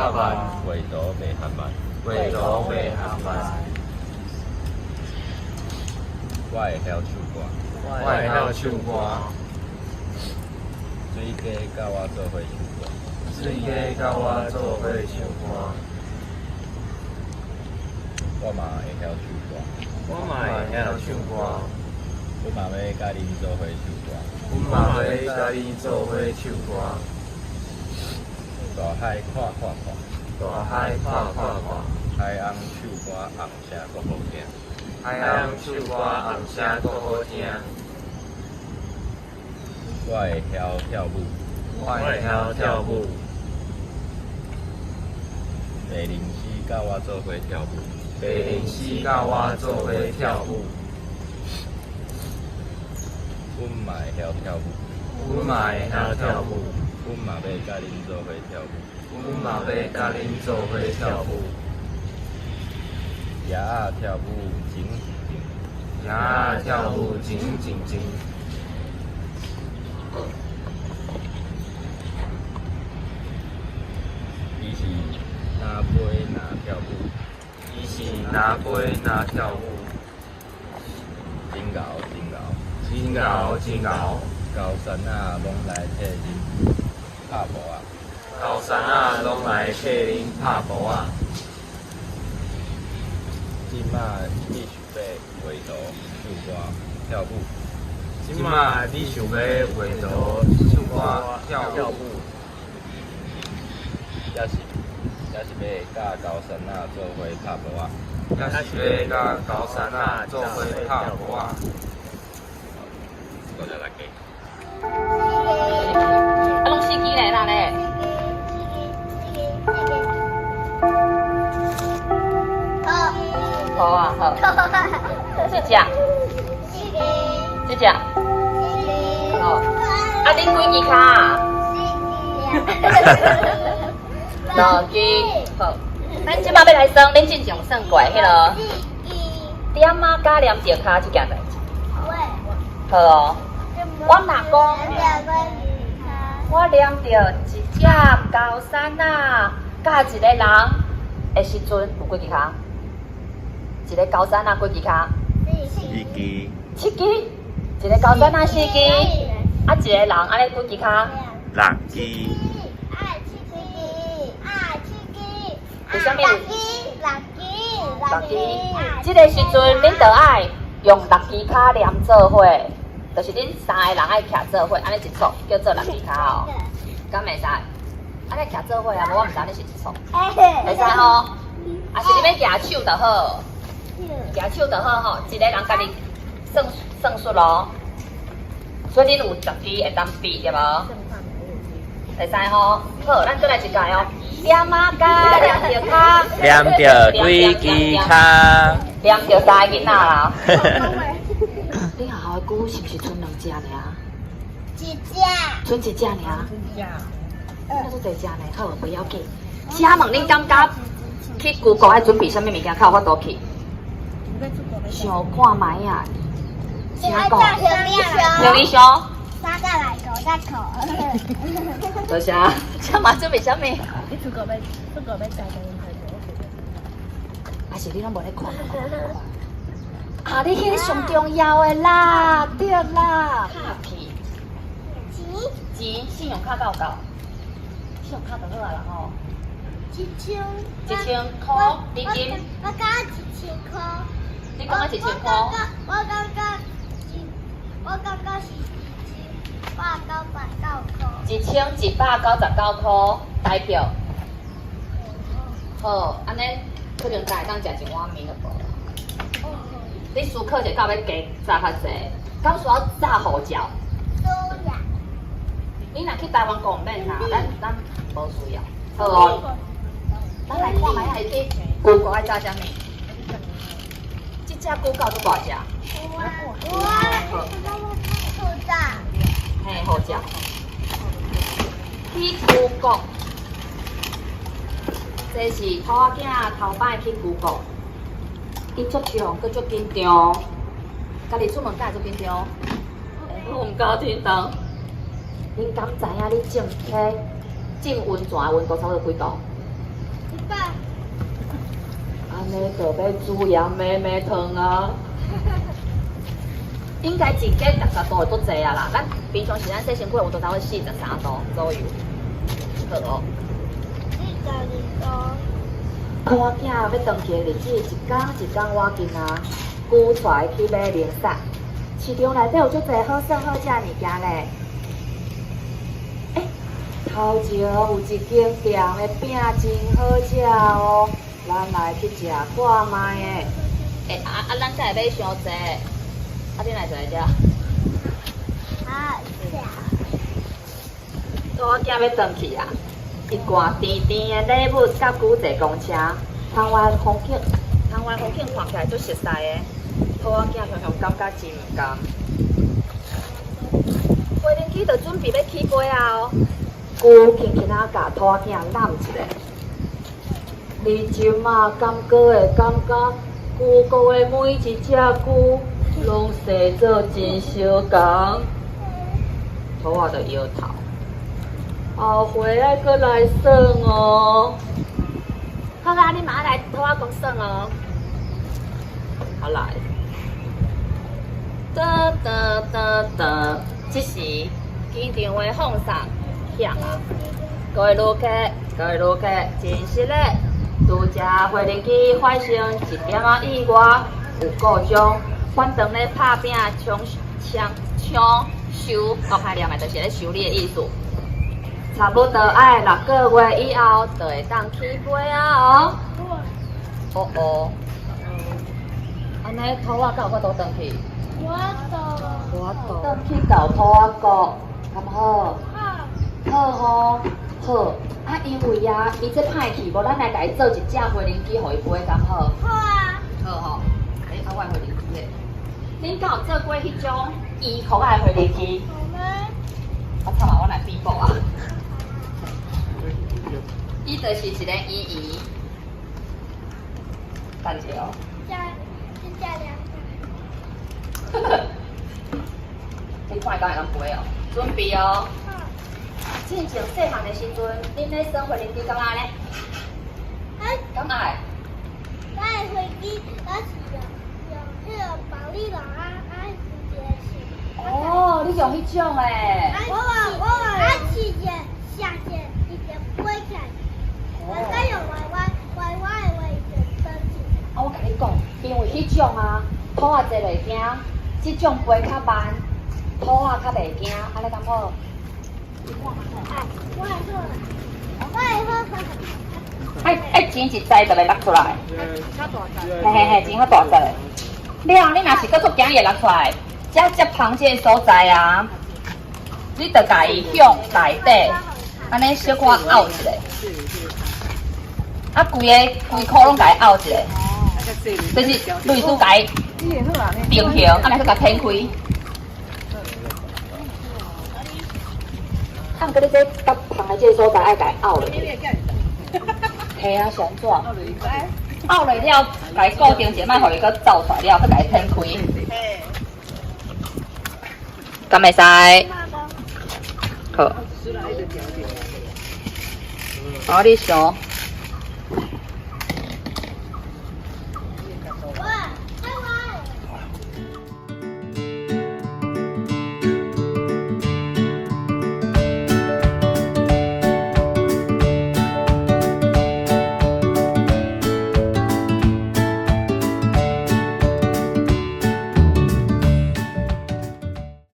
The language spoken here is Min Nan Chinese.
較慢，畫圖袂含慢，畫圖袂含慢。我會曉唱歌，我會曉唱歌。水雞佮我做伙唱歌，水雞佮我做伙唱歌。我嘛會曉唱歌，我嘛會曉唱歌。阮嘛欲佮恁做伙唱歌。阮嘛欲佮你做伙唱歌。大海看看看，大海看看看。海翁唱歌唵聲閣好聽。海翁唱歌唵聲閣好聽。我會曉跳舞，我會曉跳舞。白靈絲佮我做伙跳舞，白靈絲佮我做伙跳舞。阮嘛會曉跳舞，阮嘛會曉跳舞。阮嘛欲佮恁做伙跳舞。阮嘛欲佮恁做伙跳舞。鴨仔跳舞前前，鴨仔跳舞前前前。伊是若飛若跳舞，伊是若飛若跳舞。真𠢕真𠢕，真𠢕真𠢕。高山仔攏來替恁拍噗仔。高山仔攏來替恁拍噗仔。這馬你想欲畫圖、唱歌、跳舞，這馬你想欲畫圖、唱歌、跳舞，抑是欲佮高山仔做伙拍噗仔？抑是欲佮高山仔做伙拍噗仔？多謝大家。啊，攏四支咧，哪咧？好啊，好。這隻，這隻，好。啊，恁幾支跤？兩支，好。咱這馬欲來算，恁之前有算過彼个點仔佮黏著跤這件代誌。好哦。我若講，我黏著一隻高山仔，佮一個人的時陣，有幾支跤？一個高山仔幾支跤？四支。七支，一個高山仔四支，啊一個人按呢幾支跤？六支。為啥物？六支。這个時陣，恁著愛用六支跤黏做伙，就是恁三个人愛徛做伙，按呢一束叫做六支跤哦。敢袂使？按呢徛做伙啊，無我毋知你是一束，會使吼？啊是你欲舉手就好，舉手就好吼，一個人家己算算數咯。所以恁有十支會當比對無？會使吼？好，咱閣來一擺哦。點仔佮黏著跤，黏著幾支跤？黏著三个囡仔啦。恁學校的龜是毋是賰兩隻爾？一隻。賰一隻爾？那足濟隻呢？好，不要緊。請問恁感覺去龜國愛準備啥物物件較有法度去？想看覓啊？請講。行李箱。三個來五十箍。多謝。請問準備啥物？你出國欲出國欲食中午菜。還是你攏無咧看？啊，你彼个上重要的啦，對啦。卡片。錢。錢，信用卡夠有夠？信用卡就好啊啦吼。一千。1000箍，美金。我感覺1000箍。你感覺一千箍？我感覺是1199塊。1199台票。好，按呢可能才會當食一碗麵就無啦。你思考者敢欲加紮較濟，敢需要紮護照？需要。你若去台灣講毋免啦，咱無需要。好哦，咱來看覓仔去龜國愛紮啥物？這隻龜狗足大隻。有啊，有啊，護照。嘿，護照。去龜國，這是兔仔囝頭擺去龜國，伊足強，閣足緊張。家己出門敢會足緊張？我毋敢叮當。恁敢知影你浸彼浸溫泉的溫度差不多幾度？按呢就欲煮盐妹妹汤啊！应该一间60度会足济啊啦。咱平常时咱洗身躯的温度差不多43度左右。好哦。42度。兔仔囝欲转去的日子，一工一工倚近啊，龜帶去買零食。市場內底有足濟好耍好食的物件咧。欸，頭前有一間店的餅真好食哦，咱來去食看覓的。欸，啊啊，咱才會買傷濟，啊，你來坐遮。好食。兔仔囝欲轉去啊！伊掛甜甜的禮物佮龜坐公車，窗外風景，窗外風景看起來足熟似的。兔仔囝雄雄感覺真毋甘。飛行機就準備欲起飛啊！哦，龜輕輕仔共兔仔囝攬一下。你這馬敢閣會感覺龜國的每一隻龜攏生做真相仝？兔仔就搖頭。後回愛閣來耍哦。好啊，你嘛愛來兔仔公耍哦。好來。噔噔噔噔，這時機場的放送響啊！各位旅客，各位旅客，真失禮，拄才飛行機發生一點仔意外，有故障，反轉咧拍拚搶搶搶修，夠歹念的，就是咧修理的意思。差不多愛6個月以後，就會當起飛啊！哦，哦哦，按呢兔仔敢有法度轉去？無法度。無法度。轉去到兔仔國，敢好？好。好吼，好。啊，因為啊，伊這歹去，無咱來共伊做一隻飛行機，予伊飛，敢好？好啊。好吼。欸，啊，我的飛行機咧？恁敢有做過彼種圓殼仔的飛行機？我們。我慘啊！我來變薄啊！伊就是一個圓圓，等一下哦。加，加兩個。你看敢會當飛哦？準備哦。進前細漢的時陣，恁咧耍飛行機敢愛咧？敢愛？我的飛機，我是用彼個保麗龍啊啊一個試。哦，你用彼種的。我啊試一下，下一下，伊就飛起來。我再用歪歪歪歪的話，伊就轉去。啊，我共你講，因為彼種啊，兔仔坐袂驚，這種飛較慢，兔仔較袂驚，按呢敢好？我會好，我會好。愛愛錢一載就會落出來。嘿嘿嘿，錢較大隻。了，你若是閣足驚伊會落出來，遮接芳這个所在啊，你就共伊向內底，按呢小可拗一下。啊，規个規箍攏共伊拗一下，就是類似共伊定型，按呢閣共展開。啊，毋過你這夾芳的這个所在愛共伊拗落去。嘿啊，是按怎？拗落了，共伊固定者，莫予伊閣走出來了，閣共伊展開。敢會使？好。啊，你想，